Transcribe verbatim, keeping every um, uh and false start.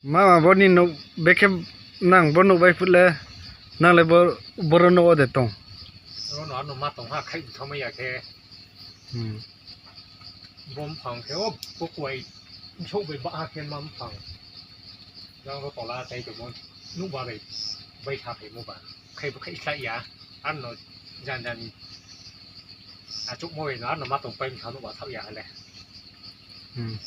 Mama, boni nuk bekhe nang bo nuk bai phutle, nang le bo, boro nuk ode tong. Ono ano ma tong ha khai thomai ya khe. Hmm. Bom phang khe o pokwai sok bai ba ha khe mam phang. Jang ro tola tai to mon nuk ba bai bai tha phe mo ba. Khai bo khai sa ya. Ano jan jan ni. Achuk mo bai no ano ma tong pai thang nuk ba thak ya le. Hmm.